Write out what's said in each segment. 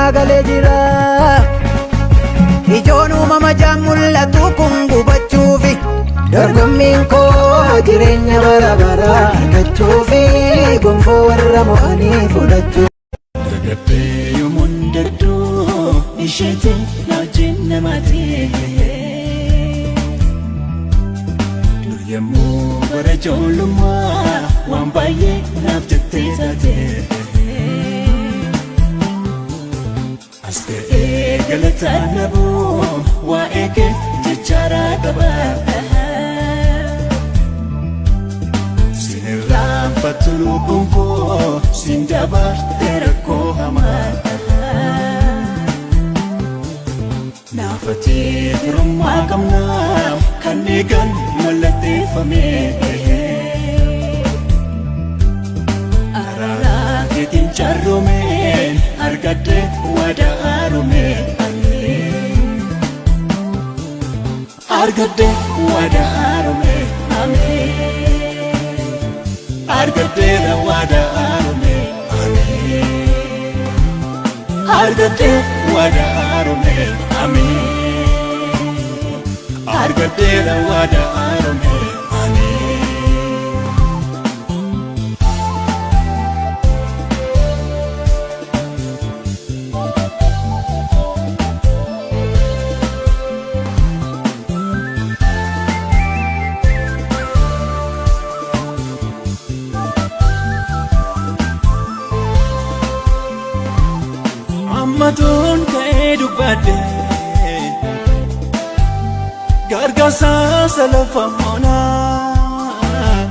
naa galee jira. Ijoon uumama jaan mul'atu kun gubachuufi dorgommiin koo jireenya bara baraa argachuufi gonfoo warra mo'anii fudhachuu. Dargaggee yoomuun dadduu isheetiin na wajjin namaati. Dur yommuu bara ijoollummaa waan baay'ee naaf jettee taate. As ga'ee galataan dhabuu waa'ee kee jechaaraa qaba. Sin irraanfattu lubbuun koo sin dabarte rakkoo hamaa. Naafatee firummaa qabnaa kan eegan mallatteeffame. Araaraa keetiin carroomeen argadhe waadaa haaromee. Argadhe waadaa haaromee. Ameen. Argadheera waadaa haaromee. Ameen. Argadhe waadaa haaromee. Ameen. Argadheera waadaa haaromee. Ameen. Ammatuun ka'ee dubbadhe gargaarsa lafa onaa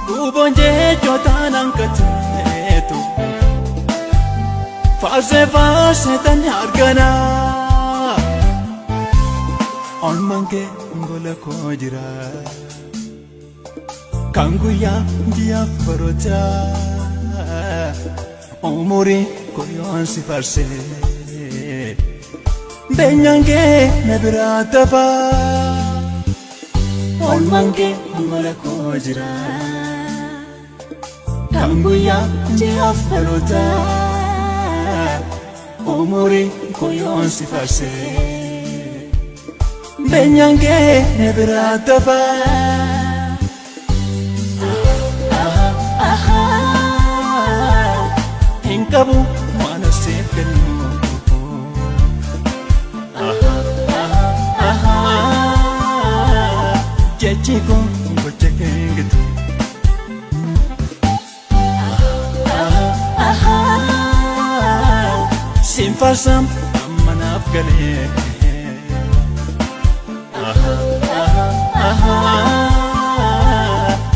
guuboon jechootaan hanqateetu faarsee faarsee tan arganaa olmaan kee gola koo jira kan guyyaa ji'aaf barootaa umurii koyoon si farsee beenyaan kee na biraa tafaa olmaan kee gola koo jira kan guyyaa ji'aaf barootaa umurii koyoon si farsee beenyaan kee na biraa tafaa. Hin qabu waan asiif kennu. Jechi kun gocha kee gitu. Siin faarsam amma naaf galee.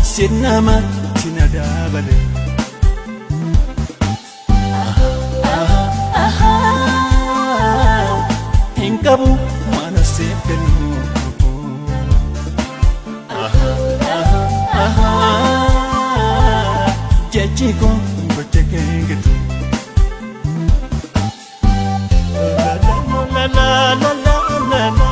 Siin namatti na dabale. Hin qabu waan asiif kennu. Jechi kun gocha kee gitu. La la la la la la.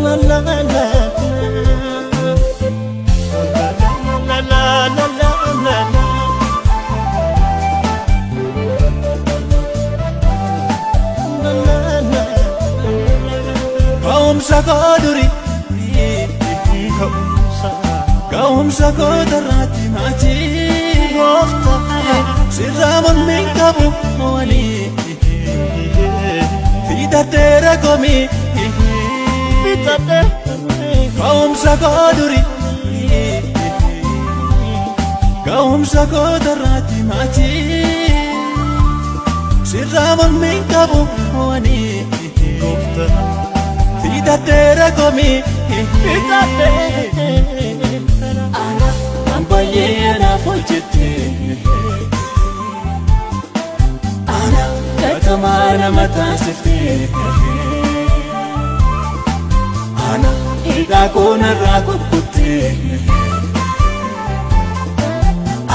La la la la. La la la la la la. Ka'umsa koo durii ka'umsa koo darraatti maatii sirraa mormiin qabu walii fidadheera komii ka'umsa koo durii ka'umsa koo darraatti maatii sirraa mormiin qabu walii fidadheera komii Waan baay'ee anaaf hojjette ana katamaa nama taasifte ana hidhaa koo narraa kukkutte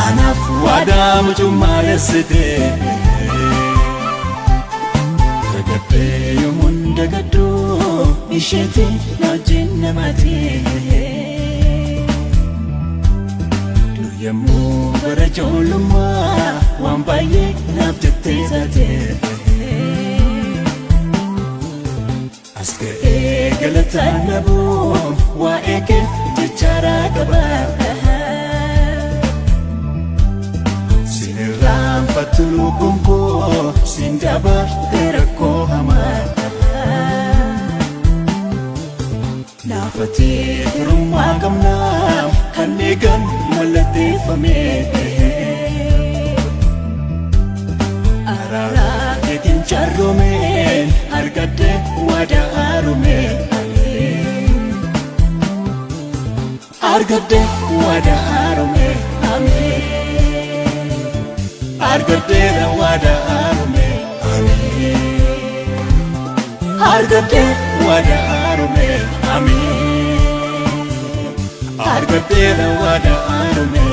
anaaf waadaa mucummaa dessite. Dagadhee yommuun dagadhu isheetiin na wajjin namaati. Dur Yommuu bara ijoollummaa waan baay'ee naaf jettee taate. As ga'ee galataan dhabuu waa'ee kee jechaaraa qaba. Sin irraanfattu lubbuun koo sin dabartee rakkoo hamaa. Naafatee firummaa qabnaa kan eegan mallatteeffame. Araara keetiin carroome argadde waadaa haarome. Argadde waadaa haarome ameen. Argaddeera waadaa haarome ameen. Argadde waadaa haarome ameen. Argaddeera waadaa haarome.